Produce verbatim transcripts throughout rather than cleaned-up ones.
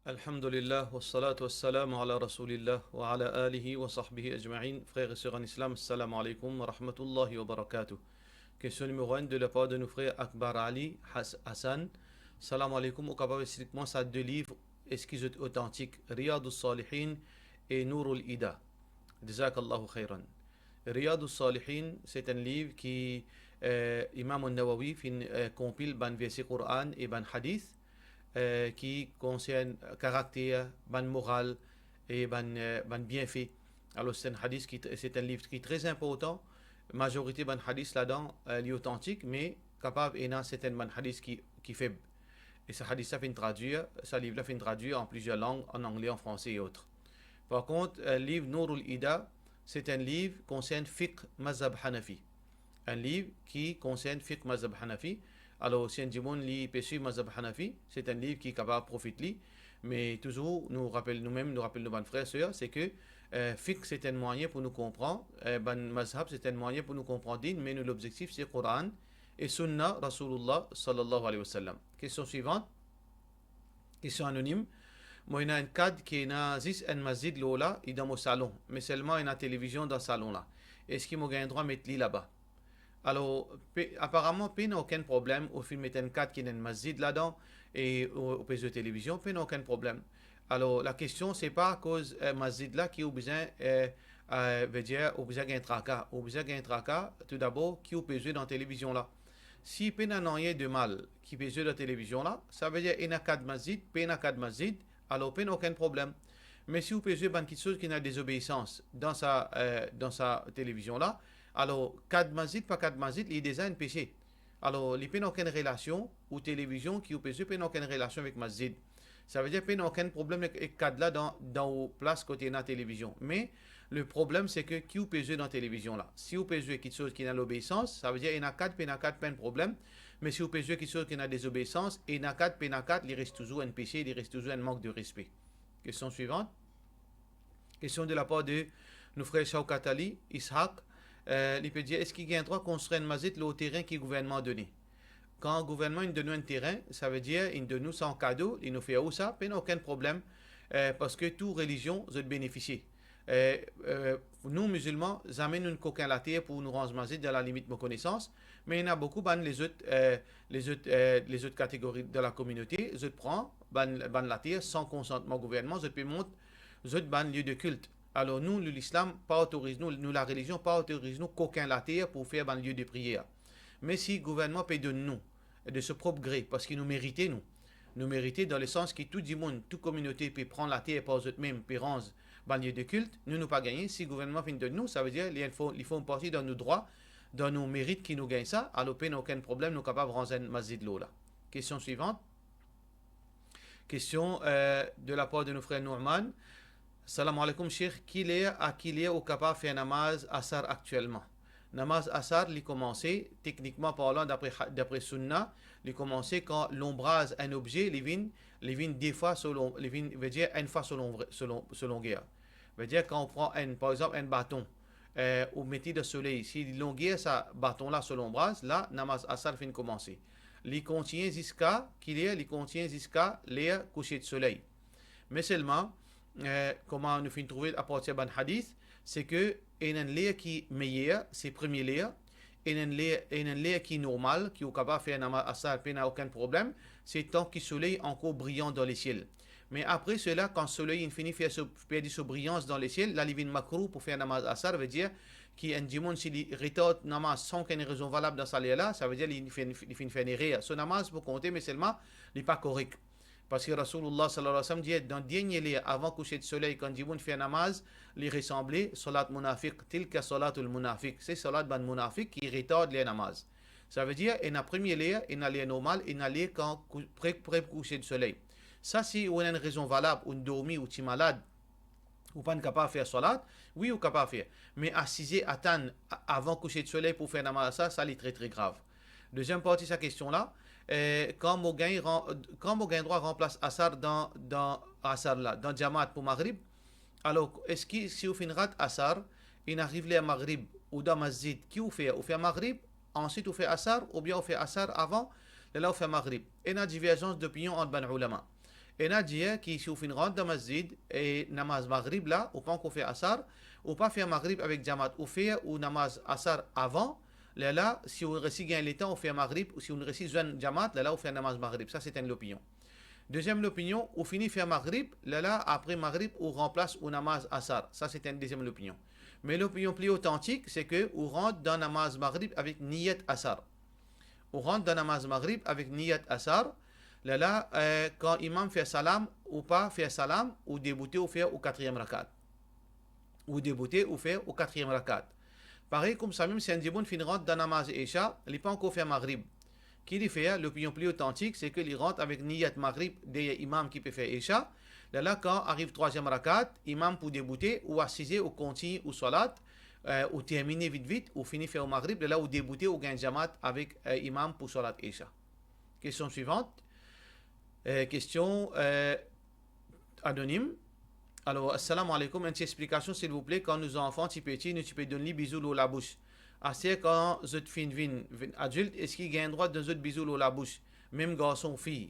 Alhamdulillah, wassalatu wassalamu ala Rasoulillah, wa ala alihi wa sahbihi ajma'in. Frer e ser an Islam, assalamu alaikum wa rahmatullahi wa barakatuh. Kestion nimero enn, de lapar de nou frer Akbar Ali Has-, Hassan. Salam alaikum, ou kapav explik mwa sa de liv, eski zot otantik, Riyadus Salihin e Nourul Ida? Jazakallahu khairan. Riyadus Salihin, se enn liv ki, eh, Imam An-Nawawi finn, eh, konpil bann verse Koran e bann hadith, eh, ki konsern karakter, bann moral e bann, eh, bann bienfe. Alor, se enn hadith ki tr-, se enn liv ki tre inportan. Mazorite bann hadith ladan, eh, li otantik, me kapav ena sertenn bann hadith ki, ki feb. E sa hadith la finn tradwir, sa liv la finn tradwir an plizier lang, an angle, an franse e otre. Par kont, eh, liv Nourul Ida, se enn liv konsern fiqh mazhab Hanafi. Enn liv ki konsern fiqh mazhab Hanafi. Alor, si enn dimoun li pe swiv mazhab Hanafi, se enn liv ki kapav profit li. Me touzour, nou rapel noumem, nou rapel nou bann frer, ser, se ke, eh, fiqh se enn mwayin pou nou konpran, eh, bann mazhab se enn mwayin pou nou konpran din, me nou lobzektif se Koran e Sunna Rasoulillah sallallahu alayhi wa sallam. Kestion swivant. Kestion anonim. Mo ena enn kad ki ena zis enn masjid lor la, li dan mo salon, me selman ena televizion dan salon la. Eski mo gagn drwa met li laba? Alor, pe-, aparaman, pena okenn problem, ou finn met enn kad ki ena enn masjid ladan, e ou, ou pe zwe televizion, pena okenn problem. Alor, lakestion, se pa akoz, eh, masjid la ki ou bizin, eh, eh, vedir, ou bizin gagn traka. Ou bizin gagn traka, toudabor, ki ou pe zwe dan televizion la. Si pena nanye de mal ki pe zwe dan televizion la, savedir ena kad masjid, pena kad masjid, alor pena okenn problem. Me si ou pe zwe bann kiksoz ki ena dezobeisans dan sa, eh, dan sa televizion la, alor kad masjid, pa kad masjid, li deza enn pese. Alor, li pena okenn relasion, ou televizion ki ou pe zwe pena okenn relasion avek masjid. Savedir pena okenn problem ek, ek kad la dan, dan ou plas kote ena televizion. Me le problem, se ke ki ou pe zwe dan televizion la. Si ou pe zwe kiksoz ki ena lobeisans, savedir ena kad, pena kad, pa enn problem. Me si ou pe zwe kiksoz ki ena dezobeisans, ena kad, pena kad, li res touzour enn pese, li res touzour enn mank de respe. Kestion swivant. Kestion de lapar de nou frer Shaukat Ali Ishak. Eh, li pe dir, eski gagn drwa konstrir enn masjid lor terin ki gouvernman done? Kan gouvernman inn donn nou enn terin, savedir inn donn nou sa an kado, li inn ofer ou sa, pena okenn problem, eh, parski tou relizion, zot benefisie. Eh, eh, nou, mizilman, zame nou'nn kokin later pou nou ranz masjid dan lalimit mo konesans, me ena boukou bann lezot, eh, lezot, eh, lezot kategori dan lakominote, zot pran bann, bann later san konsantman gouvernman, zot pe mont zot bann lie de kilt. Alor nou, nou, Lislam pa otoriz nou, nou, larelizion pa otoriz nou kokin later pou fer bann lie de priyer. Me si gouvernman pe donn nou de so prop gre, parski nou merite, nou, nou merite dan lesans ki tou dimoun, tou kominote pe pran later par zotmem, pe ranz bann lie de kilt, nou, nou pa gagne. Si gouvernman finn donn nou, savedir li finn, li finn parti dan nou drwa, dan nou merit ki nou gagn sa, alor pena okenn problem, nou kapav ranz enn masjid lor la. Kestion swivant. Kestion, eh, de lapar de nou frer Norman. Salam alaikum, Sheikh. Ki ler a ki ler ou kapav fer namaz Asar aktielman? Namaz Asar, li koumanse, teknikman parlan, dapre ha-, dapre Sunna, li koumanse kan lonbraz enn obze, li vinn, li vinn de fwa so lon-, li vinn, vedir enn fwa so lon-, so lon-, so longer. Vedir kan ou pran enn, par exanp, enn baton, eh, ou met li dan soley, si longer sa baton la so lonbraz, la, namaz Asar finn koumanse. Li kontigne ziska ki ler? Li kontigne ziska ler kouse de soley. Me selman, eh, kouma nou finn trouve apartir bann hadith, se ke ena enn ler ki meyer, se premie ler, ena enn ler, ena enn ler ki normal, ki ou kapav fer namaz Asar, pena okenn problem, se tan ki soley ankor briyan dan lesiel. Me apre sela, kan soley inn fini fer so, perdi so briyans dan lesiel, la li vinn makrouh pou fer namaz Asar, vedir ki enn dimoun, si li retard namaz san okenn rezon valab dan sa ler la, savedir li finn, li finn fer enn erer. So namaz pou konte, me selman li pa korek. Parski Rasoulillah sallallahu alayhi wa sallam dir, dan dernie ler avan kouse de soley, kan dimoun fer namaz, li resanble salat munafiq, tilka salatul munafiq, se salat bann munafik ki retard ler namaz. Savedir, ena premie ler, ena ler normal, ena ler kan kou-, pre, pre kouse de soley. Sa, si ou ena enn rezon valab, ou dormi, ou ti malad, ou pa'nn kapav fer salat, wi, ou kapav fer. Me asize, atann a-, avan kouse de soley pou fer namaz sa, sa li tre, tre grav. Deziem parti sa kestion la, eh, kan mo gagn ran-, kan mo gagn drwa ranplas Asar dan, dan Asar la, dan djamaat pou Maghrib, alor, eski si ou finn rat Asar, inn ariv ler Maghrib, ou dan masjid, ki ou fer? Ou fer Maghrib, answit ou fer Asar, oubien ou fer Asar avan, lerla ou fer Maghrib? Ena diverzans dopinion ant bann oulama. Ena dir ki si ou finn rant dan masjid e namaz Maghrib la, ou pa ankor fer Asar, ou pa fer Maghrib avek jamaat, ou fer ou namaz Asar avan, lerla, si ou resi gagn letan, ou fer Maghrib, ou si ou resi zwenn jamaat, lerla ou fer namaz Maghrib. Sa se enn lopinion. Deziem lopinion, ou fini fer Maghrib, lerla apre Maghrib, ou ranplas ou namaz Asar. Sa se enn deziem lopinion. Me lopinion pli otantik, se ke ou rant dan namaz Maghrib avek niyat Asar. Ou rant dan namaz Maghrib avek niyat Asar, lerla, eh, kan imam fer salam, ou pa fer salam, ou deboute, ou fer ou katriem rakaat. Ou deboute, ou fer ou katriem rakaat. Parey koumsa mem, si enn dimoun finn rant dan namaz Isha, li pa ankor fer Maghrib. Ki li fer? Lopinion pli otantik, se ke li rant avek niyat Maghrib deryer imam ki pe fer Isha. Lerla kan ariv trwaziem rakaat, imam pou deboute, ou asize, ou kontign ou swalat, eh, ou termine vit vit, ou fini fer ou Maghrib, lerla ou deboute, ou gagn jamaat avek, eh, imam pou swalat Isha. Kestion swivant. Eh, kestion, eh, anonim. Alor, assalamu alaikum, enn ti explikasion silvouple, kan nou zanfan ti piti, nou ti pe donn li bizou lor labous. Aster kan zot finn vinn, vinn adilt, eski gagn drwa donn zot bizou lor labous, mem garson ou fiy?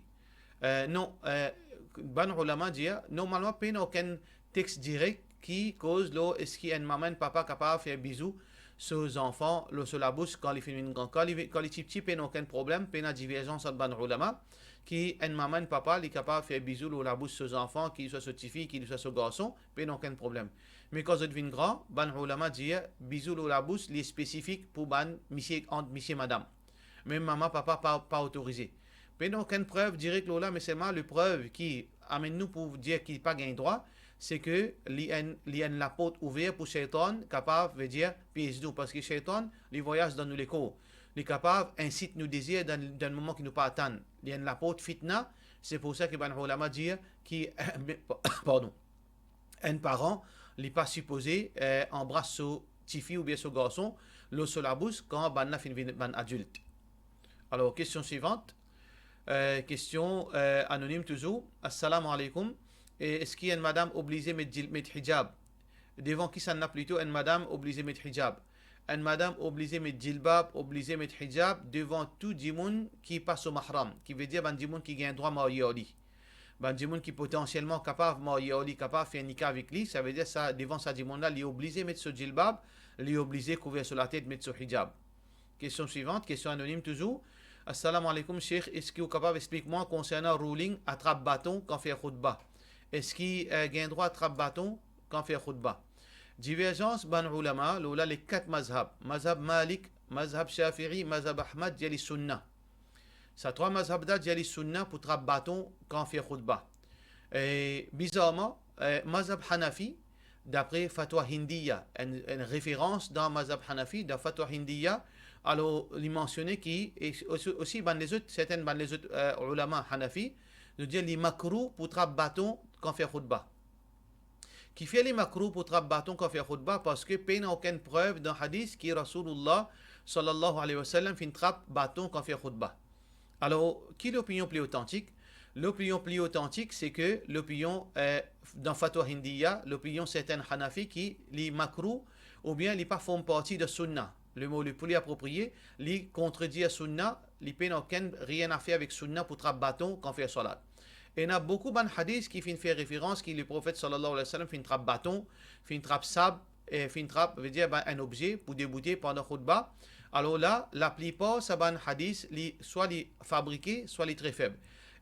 Eh, non, eh, bann oulama dir, normalman, pena okenn text direk ki koz lor eski enn mama, enn papa kapav fer bizou so zanfan lor so labous kan li finn vinn gran. Kan li, kan li ti piti, pena okenn problem, pena diverzans ant bann oulama, ki enn mama, enn papa, li kapav fer bizou lor labous so zanfan, ki li swa so tifi, ki li swa so garson, pena okenn problem. Me kan zot vinn gran, bann oulama dir, bizou lor labous, li spesifik pou bann misie, ant misie madam. Mem mama, papa pa, pa otorize. Pena okenn prev direk lor la, me selman leprev ki amenn nou pou dir ki pa gagn drwa, se ke li enn, li enn laport ouver pou Shaytan kapav, vedir, piez nou, parski Shaytan, li vwayaz dan nou lekor. Li kapav insit nou dezir dan, dan moman ki nou pa atann. Li enn laport fitna, se pou sa ki bann oulama dir ki, pardon, enn paran, li pa sipoze, eh, anbras so tifi oubien so garson lor so labous kan bann la finn vinn bann adilt. Alor, kestion swivant. Eh, kestion, eh, anonim touzour. Assalamu alaikum. E eski enn madam oblize met jil-, met hijab? Devan kisannla plito enn madam oblize met hijab? Enn madam oblize met jilbab, oblize met hijab devan tou dimoun ki pa so mahram, ki vedir bann dimoun ki gagn drwa marye ar li. Bann dimoun ki potansielman kapav marye ar li, kapav fer nika avek li, savedir sa, devan sa dimoun la, li oblize met so jilbab, li oblize kouver so latet, met so hijab. Kestion swivant, kestion anonim touzour. Assalamu alaikum, Sheikh, eski ou kapav explik mwa konsernan ruling atrap baton kan fer khoutba? Eski, eh, gagn drwa atrap baton kan fer khoutba? Diverzans bann oulama lor la le kat mazhab, mazhab Malik, mazhab Shafi'i, mazhab Ahmad, dir li sunna. Sa trwa mazhab la dir li sunna pou trap baton kan fer khoutba. E, bizarman, eh, mazhab Hanafi, dapre Fatwa Hindiya, enn, enn referans dan mazhab Hanafi, dan Fatwa Hindiya, alor, li mansione ki, e osi, osi bann lezot, sertin bann lezot, eh, oulama Hanafi, zot dir li makrou pou trap baton kan fer khoutba. Kifer li makrou pou trap baton kan fer khoutba? Parski pena okenn prev dan hadis ki Rasoulullah, sallallahu alayhi wa sallam, finn trap baton kan fer khoutba. Alor, ki lopinion pli otantik? Lopinion pli otantik, se ke lopinion, eh, dan Fatwa Hindiya, lopinion sertin Hanafi ki li makrou oubien li pa form parti de sunna. Lemo le pli aproprie, li kontredir sunna, li pena okenn rien a fer avek sunna pou trap baton kan fer swalat. Ena boukou bann hadis ki finn fer referans ki Leprofet, sallallahu alayhi wa sallam, finn trap baton, finn trap sab, e finn trap, vedir, bann, enn obze pou deboute pandan khoutba. Alor la, laplipar sa bann hadis, li, swa li fabrike, swa li tre feb.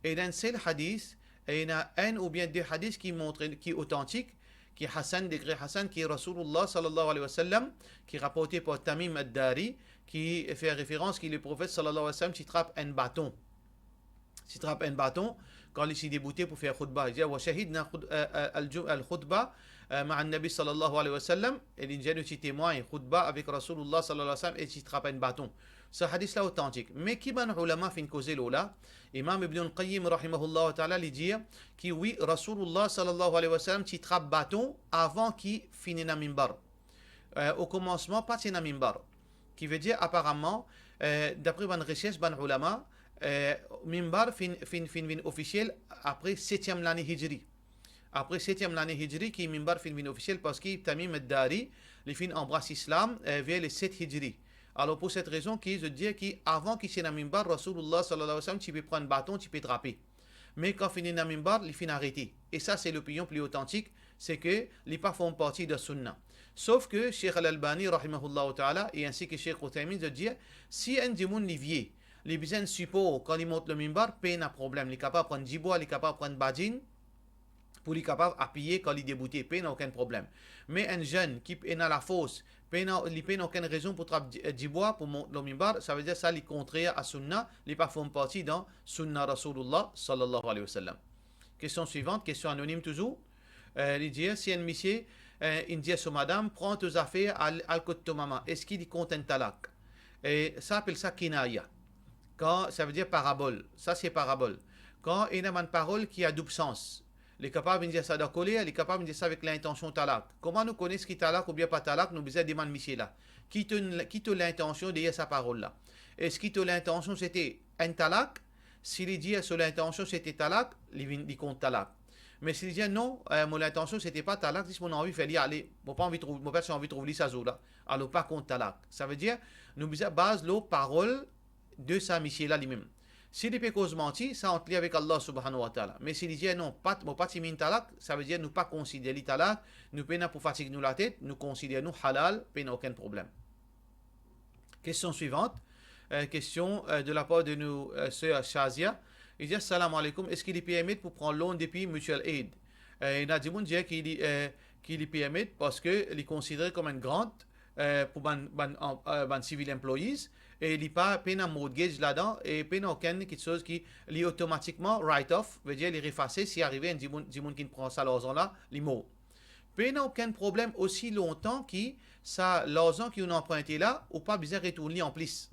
Ena enn sel hadis, ena enn oubien de hadis ki montre, ki otantik, ki hasan, degre hasan, ki Rasoulullah, sallallahu alayhi wa sallam, ki raporte par Tamim ad-Dari, ki fer referans ki Leprofet, sallallahu alayhi wa sallam, ti trap enn baton. Ti trap enn baton kan li ti deboute pou fer khoutba. Li dir, "Wa shahidna khut-, eh, eh, al-ju-, al-khutba, eh, ma'a an-Nabi, sallallahu alayhi wa sallam." E li dir, "Nou ti temwagn khoutba avek Rasoulullah, sallallahu alayhi wa sallam, e ti trap enn baton." Sa hadis la otantik. Me ki bann oulama finn koze lor la? Imam Ibn al-Qayyim, rahimahullah ta'ala, li dir ki wi, Rasoulullah, sallallahu alayhi wa sallam, ti trap baton avan ki finn ena mimbar. Eh, o komansman, pa ti ena mimbar. Ki vedir, aparaman, eh, dapre bann resers bann oulama, eh, mimbar finn, finn, finn vinn ofisiel apre setiem lane Hijri. Apre setiem lane Hijri ki mimbar finn vinn ofisiel, parski Tamim ad-Dari, li finn anbras Islam, eh, ver le set Hijri. Alor, pou set rezon ki zot dir ki avan ki ti ena mimbar, Rasoulullah, sallallahu alayhi wa sallam, ti pe pran baton, ti pe trape. Me kan finn ena mimbar, li finn arete. E sa, se lopinion pli otantik, se ke li pa form parti dan sunna. Sof ke Sheikh Al-Albani, rahimahullahu ta'ala, e ainsi ke Sheikh Uthaymin, zot dir, si enn dimoun li vie, li bizin enn sipor kan li mont lor mimbar, pena problem. Li kapav pran dibwa, li kapav pran badinn, pou li kapav apiye kan li deboute, pena okenn problem. Me enn zenn ki ena lafors, pena, li pena okenn rezon pou trap di-, dibwa pou mont lor mimbar, savedir sa li kontrer a sunna, li pa form parti dan sunna Rasoulillah sallallahu alayhi wa sallam. Kestion swivant, kestion anonim touzour. Eh, li dir, si enn misie, eh, inn dir so madam, "Pran to zafer, al, al kot to mama," eski li kont enn talak? E sa apel sa kinaya. Kan, savedir parabol. Sa se parabol. Kan ena bann parol ki a doub sans. Li kapav vinn dir sa dan koler, li kapav vinn dir sa avek lintansion talak. Kouma nou kone eski talak oubien pa talak, nou bizin demann misie la. Ki to, ki to lintansion deryer sa parol la? Eski to lintansion sete enn talak? Si li dir so lintansion sete talak, li vinn, li kont talak. Me si li dir non, eh, mo lintansion sete pa talak, zis mo anvi fer li ale, mo pa anvi trouv, mo pa ti anvi trouv li sa zour la, alor pa kont talak. Savedir, nou bizin baz lor parol de sa misie la limem. Si li pe koz manti, sa ant li avek Allah subhanahu wa ta'ala. Me si li dir non, pa, mo pa ti minn talak, savedir nou pa konsider li talak, nou pena pou fatig nou latet, nou konsider nou halal, pena okenn problem. Kestion swivant, eh, kestion, eh, de lapar de nou, eh, ser Shazia. Li dir, "Salam alaikum, eski li permet pou pran loan depi Mutual Aid?" Eh, ena dimoun dir ki li, eh, ki li permet parski li konsidere kom enn grant, eh, pou bann, bann, an, eh, bann civil employees, e li pa, pena mortgage ladan, e pena okenn kiksoz ki li otomatikman write off, vedir li efase si arive enn dimoun, dimoun ki pran sa larzan la, li mor. Pena okenn problem osi lontan ki sa larzan ki ou'nn anprinte la, ou pa bizin retourn li anplis.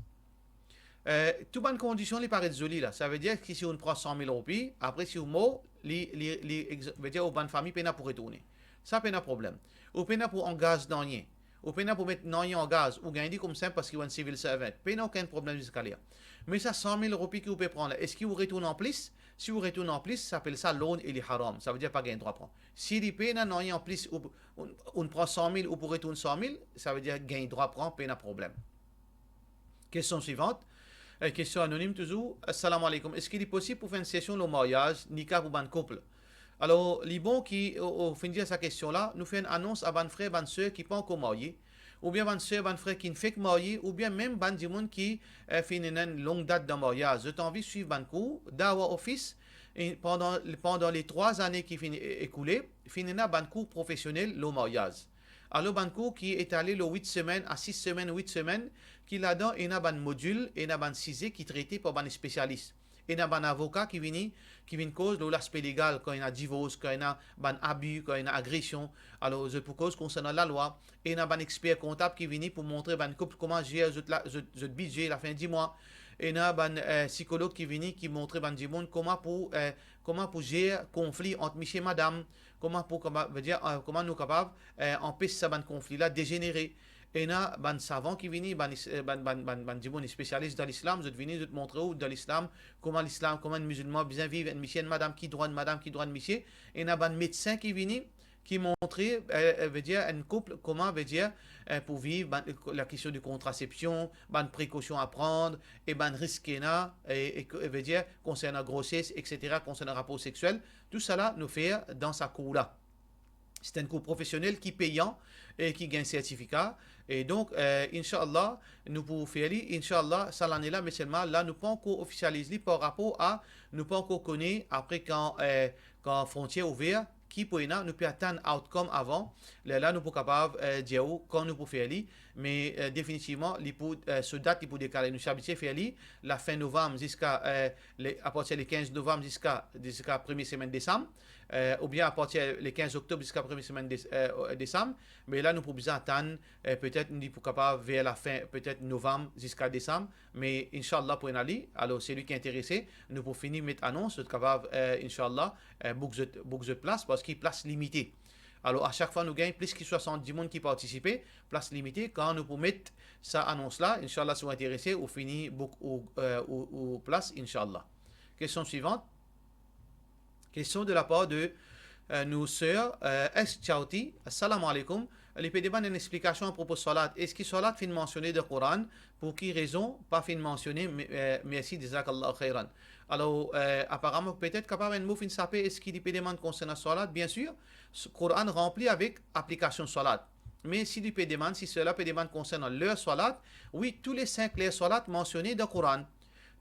Eh, tou bann kondision li paret zoli la. Savedir ki si ou'nn pran san mil roupi, apre si ou mor, li, li, li, ex-, vedir ou bann fami pena pou retourne. Sa pena problem. Ou pena pou angaz nanye. Ou pena pou met nanye angaz. Ou gagn li koumsa parski ou enn civil servant. Pena okenn problem ziska ler. Me sa san mil roupi ki ou pe pran la, eski ou retourn anplis? Si ou retourn anplis, sa apel sa loan e li haram. Savedir pa gagn drwa pran. Si li pena nanye anplis, ou, ou, ou'nn pran san mil, ou pou retourn san mil, savedir gagn drwa pran, pena problem. Kestion swivant. Eh, kestion anonim touzour. Assalamu alaikum. Eski li posib pou fer enn sesion lor maryaz, nika pou bann koup? Alor, li bon ki, ou, ou finn dir sa kestion la, nou fer enn anons a bann frer, bann ser ki pankor marye, oubien bann ser, bann frer ki fek marye, oubien mem bann dimoun ki, eh, finn ena enn long dat dan maryaz. Zot anvi swiv bann kour, Dawah Office, e pandan, pandan le trwa zane ki finn e-, ekoule, finn ena bann kour profesionel lor maryaz. Alor bann kour ki etale lor wit semenn a sis semenn, wit semenn, ki ladan ena bann modil, ena bann size ki trete par bann spesialis. Ena bann avoka ki vini, ki vinn koz lor laspe legal, kan ena divors, kan ena bann abi, kan ena agresion. Alor zot pou koz konsernan lalwa. Ena bann exper kontab ki vini pou montre bann koup kouma zer zot la, zot, zot bidze lafin dimwa. Ena bann, eh, sikolog ki vini, ki montre bann dimoun kouma pou, eh, kouma pou zer konfli ant misie madam, kouma pou, kouma, vedir, eh, kouma nou kapav, eh, anpes sa bann konfli la dezenere. Ena bann savan ki vini, bann is-, eh, bann, bann, bann, bann dimoun spesialis dan lislam, zot vini, zot montre ou dan lislam, kouma lislam, kouma enn mizilman bizin viv, enn misie, enn madam, ki drwa enn madam, ki drwa enn misie. Ena bann medsin ki vini, ki montre, eh, eh, vedir enn koup kouma, vedir, eh, pou viv, bann, lakestion de kontrasepsion, bann prekosion a pran, e bann risk ki ena, e, e, vedir konsernan groses, et cetera, konsernan rapor sexiel. Tousala nou fer dan sa kour la. Se enn kour profesionel ki peyan e ki gagn sertifika. E donk, eh, inshallah, nou pou fer li, inshallah, sa lane la, me selman la nou pankor ofisializ li par rapor a, nou pankor kone apre kan, eh, kan frontier ouver, ki pou ena, nou pe atann outcome avan, lerla nou pou kapav, eh, dir ou kan nou pou fer li, me, eh, definitivman, li pou, eh, so dat li pou dekale. Nou ti abitie fer li lafin novam ziska, eh, le, apartir le kinz novam ziska, ziska premie semenn desam, eh, oubien apartir le kinz oktob ziska premie semenn des-, eh, desam, me la nou pou bizin atann, eh, petet li pou kapav ver lafin, petet novam ziska desam, me inshallah pou ena li. Alor, selwi ki interese, nou pou fini met anons, zot kapav, eh, inshallah, eh, book zot, book zot plas, parski plas limite. Alor, a sak fwa nou gagn plis ki swasant dimoun ki partisipe, plas limite, kan nou pou met sa anons la, inshallah, si ou interese, ou fini book ou, eh, ou, ou plas, inshallah. Kestion swivant. Kestion de lapar de, eh, nou ser, eh, S Chauti. Assalamu alaikum. Li pe demann enn explikasion apropo salat. Eski salat finn mansione dan Koran? Pou ki rezon pa finn mansione? Me-, eh, mersi, jazakallahu khairan. Alor, eh, aparaman, petet kapav enn mo finn sape, eski li pe demann konsernan salat? Biensir, s-, Koran ranpli avek aplikasion salat. Me si li pe demann, si sela pe demann konsernan ler salat, wi, tou le sink ler salat mansione dan Koran.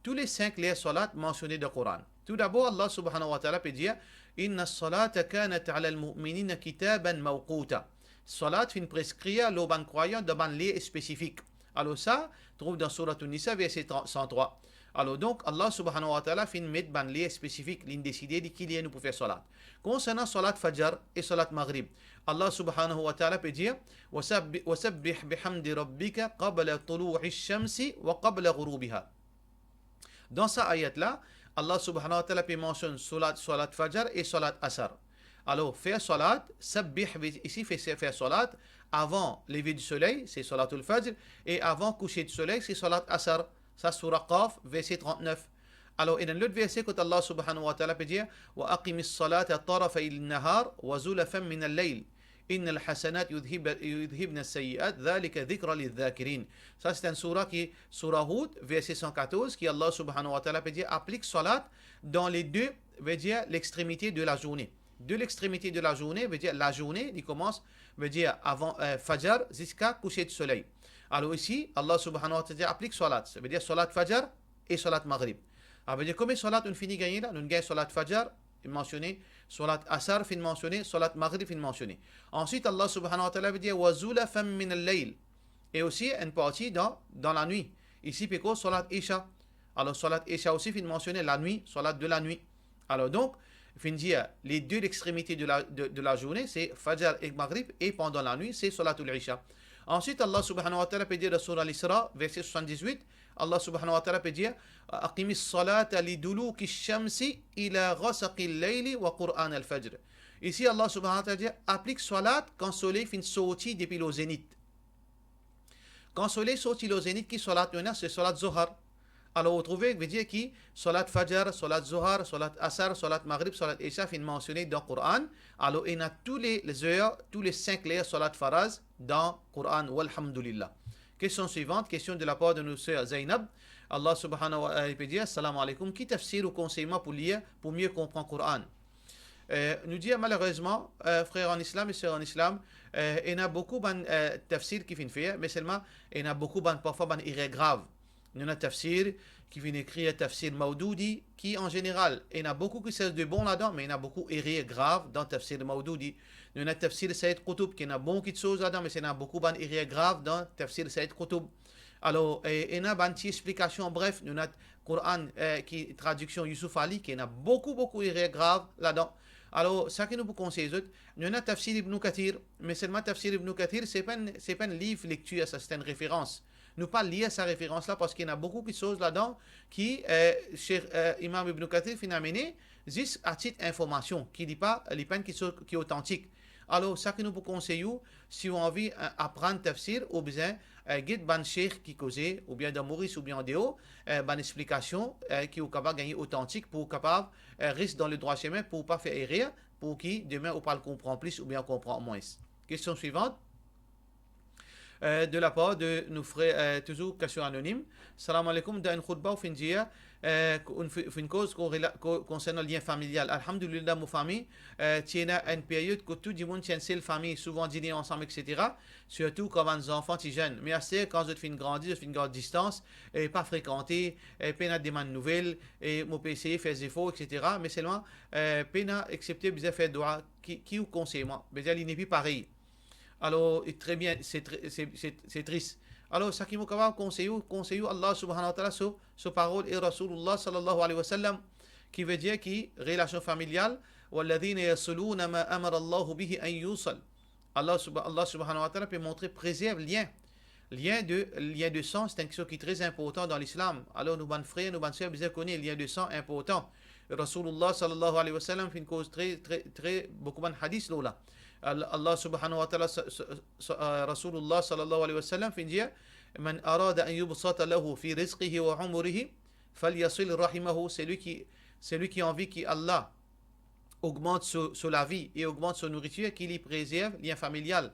Tou le sink ler salat mansione dan Koran. Toudabor, Allah subhanahu wa ta'ala pe dir, "Inna salata kanat alal mu'minina kitaban mawquta." Salat finn preskrir lor bann krwayan dan bann ler spesifik. Alor sa, trouv dan Surat An-Nisa, verse trente, cent trois. Alor donk, Allah subhanahu wa ta'ala finn met bann ler spesifik, linn deside li ki ler nou pou fer salat. Konsernan salat Fajr e salat Maghrib, Allah subhanahu wa ta'ala pe dir, "Wasabbi-, wasabbih bihamdi rabbika qabla tulu'i shamsi wa qabla ghurubiha." Dan sa ayat la, Allah subhanahu wa ta'ala pe mansionn salat, salat Fajr e salat Asr. Alor, fer salat, sabbih, isi fer, fer salat avan leve di soley, se salatul Fajr, e avan kouse di soley, se salat Asr. Sa Sura Qaf, verse trente-neuf. Alor, ena enn lot verse kot Allah subhanahu wa ta'ala pe dir, "Wa aqimis salata tarafay nahar wa zulafan minal layl. Innal hasanat yudhhib-, yudhhibna sayyi'at, dhalika dhikra lidh-dhakirin." Sa se enn sura ki, Sura Hud, verse cent quatorze, ki Allah subhanahu wa ta'ala pe dir, aplik salat dan le de, vedir lextremite de lazourne. De lextremite de lazourne, vedir lazourne, li koumans, vedir avan, eh, Fajr, ziska kouse di soley. Alor isi, Allah subhanahu wa ta'ala dir, aplik salat. Savedir salat Fajr e salat Maghrib. Savedir konbien salat nou fini gagne la? Nou gagn salat Fajr, finn mansione, salat Asr finn mansione, salat Maghrib finn mansione. Answit, Allah subhanahu wa ta'ala pe dir, "Wa zulafan minal layl." E osi enn parti dan, dan lanwit. Isi pe koz salat Isha. Alor, salat Isha osi finn mansione lanwit, salat de lanwit. Alor donk, finn dir, le de lextremite de la, de, de lazourne, se Fajr ek Maghrib, e pandan lanwit, se salatul Isha. Answit, Allah subhanahu wa ta'ala pe dir dan Sura Al-Isra, verse soixante-dix-huit, Allah subhanahu wa ta'ala pe dir, "Aqimis salata liduluki shamsi ila ghasaqil layli wa Qur'an al-fajr." Isi, Allah subhanahu wa ta'ala dir, aplik salat kan soley finn sorti depi lor zenit. Kan soley sorti lor zenit, ki salat nou ena? Se salat Zohar. Alor, ou trouve, vedir ki salat Fajr, salat Zohar, salat Asr, salat Maghrib, salat Isha finn mansione dan Koran. Alor, ena tou le, le zer, tou le sink ler salat Faraz dan Koran, walhamdulillah. Kestion swivant, kestion de la par de nou ser Zainab. Allah subhanahu wa ta'ala pe dir, "Assalamu alaikum, ki tafsir ou konsey mwa pou lir pou mie konpran Koran?" Eh, nou dir, malerezman, eh, frer an Islam e ser an Islam, eh, ena boukou bann, eh, tafsir ki finn fer, me selman ena boukou bann, parfwa bann erer grav. Nou ena tafsir ki finn ekrir tafsir Mawdudi, ki an zeneral, ena boukou kiksoz de bon ladan, me ena boukou erer grav dan tafsir Mawdudi. Nou ena tafsir Sayyid Qutb, ki ena bon kiksoz ladan, me ena boukou bann erer grav dan tafsir Sayyid Qutb. Alor, eh, ena bann ti explikasion, bref, nou ena Koran, eh, ki tradiksion Youssouf Ali, ki ena boukou, boukou erer grav ladan. Alor, sa ki nou pou konsey zot, nou ena tafsir Ibn Kathir, me selman tafsir Ibn Kathir, se pa enn, se pa enn liv lektir, sa se enn referans. Nou pa lir sa referans la, parski ena boukou kiksoz ladan ki, eh, Sheikh, eh, Imam Ibn Kathir finn amene zis a tit informasion, ki li pa, li pa enn kiksoz ki otantik. Alor, sa ki nou pou konsey ou, si ou anvi, eh, aprann tafsir, ou bizin, eh, get bann sheikh ki koze, oubien dan Moris, oubien andeor, eh, bann explikasion, eh, ki ou kapav gagne otantik pou ou kapav, eh, res dan le drwa semin, pou ou pa fer erer, pou ki demin ou pa al konpran plis oubien konpran mwins. Kestion swivant. Eh, de la par de nou frer, eh, touzour kestion anonim. Salam alaikum, dan enn khoutba ou finn dir, eh, ou finn, finn koz kon rela-, ko-, konsernan lien familial. Alhamdulillah, mo fami, eh, ti ena enn period kot tou dimoun ti enn sel fami, souvan dine ansam, et cetera. Sirtou kan bann zanfan ti zenn. Me aster, kan zot finn grandi, zot finn gard distans, e pa frekante, e pena demann nouvel, e mo pe eseye fer zefor, et cetera. Me selman, eh, pena, eksepte bizin fer dwa, ki, ki ou konsey mwa? Bizin li nepli parey. Alor, e tre bien, se tre, se, se, se tris. Alor, sa ki mo kapav konsey ou, konsey ou Allah subhanahu wa ta'ala, so, so parol e Rasoulullah sallallahu alayhi wa sallam, ki vedir ki relasion familial, "Walladhina yasiluna ma amara Allahu bihi an yusal." Allah sub-, Allah subhanahu wa ta'ala pe montre prezerv lien. Lien de, lien de san, se enn kiksoz ki tre inportan dan Lislam. Alor, nou bann frer, nou bann ser, bizin kone lien de san inportan. Rasoulullah sallallahu alayhi wa sallam finn koz tre, tre, tre boukou bann hadis lor la. Al-, Allah subhanahu wa ta'ala, sa, sa, sa, euh, Rasoulullah sallallahu alayhi wa sallam finn dir, "Man arada an yubsata lahu fi rizqihi wa umrihi, falyasil rahimahu." Selwi ki, selwi ki anvi ki Allah ogmant so, so lavi e ogmant so nouritir, ki li prezerv lien familial.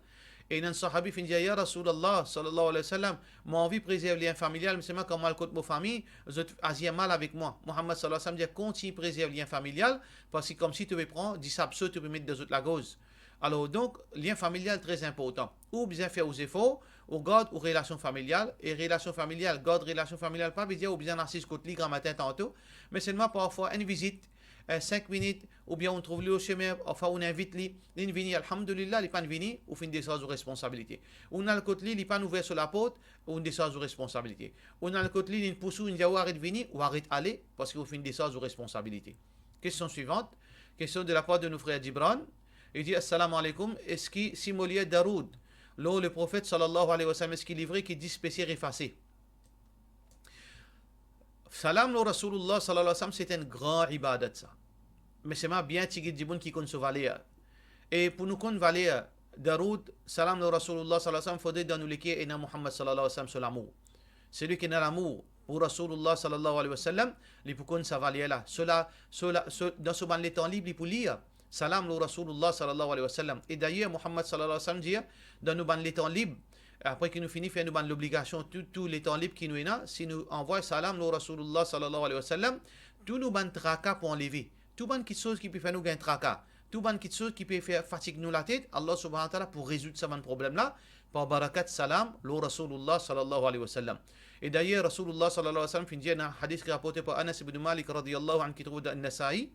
E ena enn sahabi finn dir, "Ya Rasoulullah, sallallahu alayhi wa sallam, mo anvi prezerv lien familial, me selman kan mo al kot mo fami, zot azir mal avek mwa." Muhammad, sallallahu alayhi wa sallam, dir, "Kontign prezerv lien familial, parski koumsi to pe pran disab so, to pe met dan zot lagorz." Alor, donk, lien familial tre inportan. Ou bizin fer ou zefor, ou gard ou relasion familial, e relasion familial, gard relasion familial, pa ve dir ou bizin asiz kot li gramatin tanto, me selman parfwa enn vizit, eh, sink minit, oubien ou trouv li o sime, anfin ou invit li, li vini, alhamdulillah, li pa'nn vini, ou finn desarz ou responsabilite. Ou al kot li, li pa'nn ouver so laport, ou desarz ou responsabilite. Ou al kot li, li pous ou, li dir ou aret vini, ou aret ale, parski ou finn desarz ou responsabilite. Kestion swivant, kestion de lapar de nou frer Gibran, li dir, "Assalamu alaykum, eski si mo lir daroud lor Leprofet sallallahu alayhi wa sallam, eski li vre ki dis pese efase?" Salam lor Rasoulullah sallallahu alayhi wa sallam, se enn gran ibadat sa. Me selman bien tigit dimoun ki konn so valer. E pou nou konn valer daroud, salam lor Rasoulullah sallallahu alayhi wa sallam, fodre dan nou leker ena Muhammad sallallahu alayhi wa sallam so lamour. Selwi ki ena lamour pou Rasoulullah sallallahu alayhi wa sallam, li pou konn sa valer la. So la, so la, so, dan so bann letan lib, li pou lir salam lor Rasoulullah sallallahu alayhi wa sallam. E dayer, Muhammad sallallahu alayhi wa sallam dir, dan nou bann letan lib, apre ki nou fini fer nou bann lobligasion, tou, tou letan lib ki nou ena, si nou anvway salam lor Rasoulullah sallallahu alayhi wa sallam, tou nou bann traka pou anleve. Tou bann kitsoz ki pe fer nou gagn traka, tou bann kitsoz ki pe fer fatig nou latet, Allah subhanahu wa ta'ala pou rezoud sa bann problem la, par barakat salam lor Rasoulullah sallallahu alayhi wa sallam. E dayer, Rasoulullah sallallahu alayhi wa sallam finn dir dan hadis ki raporte par Anas ibn Malik radiyallahu anhu, ki trouve dan An-Nasa'i,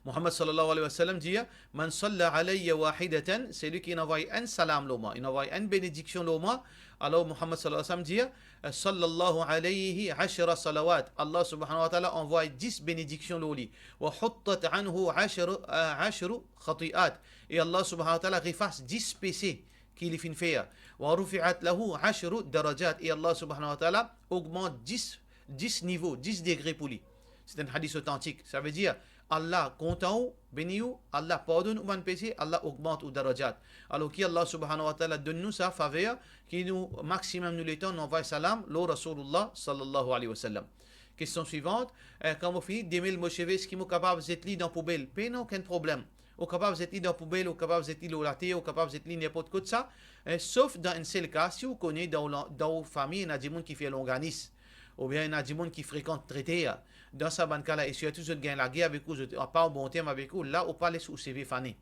Muhammad sallallahu alayhi wa sallam dir, "Man salla alayya wahidatan", selwi ki inn anvway enn salam lor mwa, inn anvway enn benediksion lor mwa, alor Muhammad sallallahu alayhi wa sallam dir, "Sallallahu alayhi ashra salawat", Allah subhanahu wa ta'ala anvway dis benediksion lor li, "wa huttat anhu ashru, ashru khati'at", e Allah subhanahu wa ta'ala efas dis pese ki li finn fer, "wa rufi'at lahu ashru darajat", e Allah subhanahu wa ta'ala ogmant dis, dis nivo, dis degre pou li. Se enn hadis otantik. Savedir, Allah kontan ou, beni ou, Allah pardonn ou bann pese, Allah ogmant ou darajat. Alor ki Allah subhanahu wa ta'ala donn nou sa faver, ki nou maximum nou letan nou anvway salam lor Rasoulullah sallallahu alayhi wa sallam. Kestion swivant, eh, kan mo fini demel mo seve, eski mo kapav zet li dan poubel? Pena okenn problem. Ou kapav zet li dan poubel, ou kapav zet li lor later, ou kapav zet li ninport kot sa, eh, sof dan enn sel ka, si ou kone dan ou la-, dan ou fami ena dimoun ki fer longanis, oubien ena dimoun ki frekant treter. Dan sa bann ka la, e sirtou zot gagn lager avek ou, zot pa an bon term avek ou, la ou pa les ou seve fane.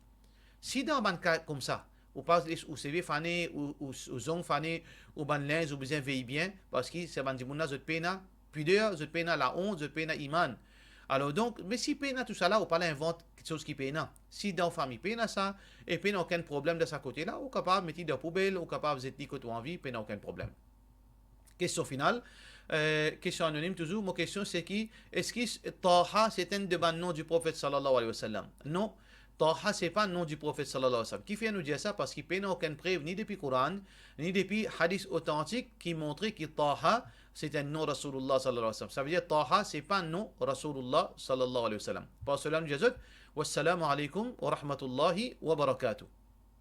Si dan bann ka koumsa, ou pa les ou seve fane, ou, ou, ou zong fane, ou bann linz, ou bizin vey bien, parski sa bann dimoun la, zot pena pider, zot pena laont, zot pena iman. Alor donk, me si pena tousala, ou pa le invant kitsoz ki pena. Si dan ou fami pena sa, e pena okenn problem dan sa kote la, ou kapav met li dan poubel, ou kapav zet li kot ou anvi, pena okenn problem. Kestion final, eh, kestion anonim touzour, mo kestion se ki, eski Taha se enn de bann nom di Profet sallallahu alayhi wa sallam? Non, Taha se pa nom di Profet sallallahu alayhi wa sallam. Kifer nou dir sa? Parski pena okenn prev ni depi Koran, ni depi hadis otantik ki montre ki Taha se enn nom Rasoulullah sallallahu alayhi wa sallam. Savedir Taha se pa nom Rasoulullah sallallahu alayhi wa sallam. Par sela nou dir zot, "Wassalamu alaykum wa rahmatullahi wa barakatuh."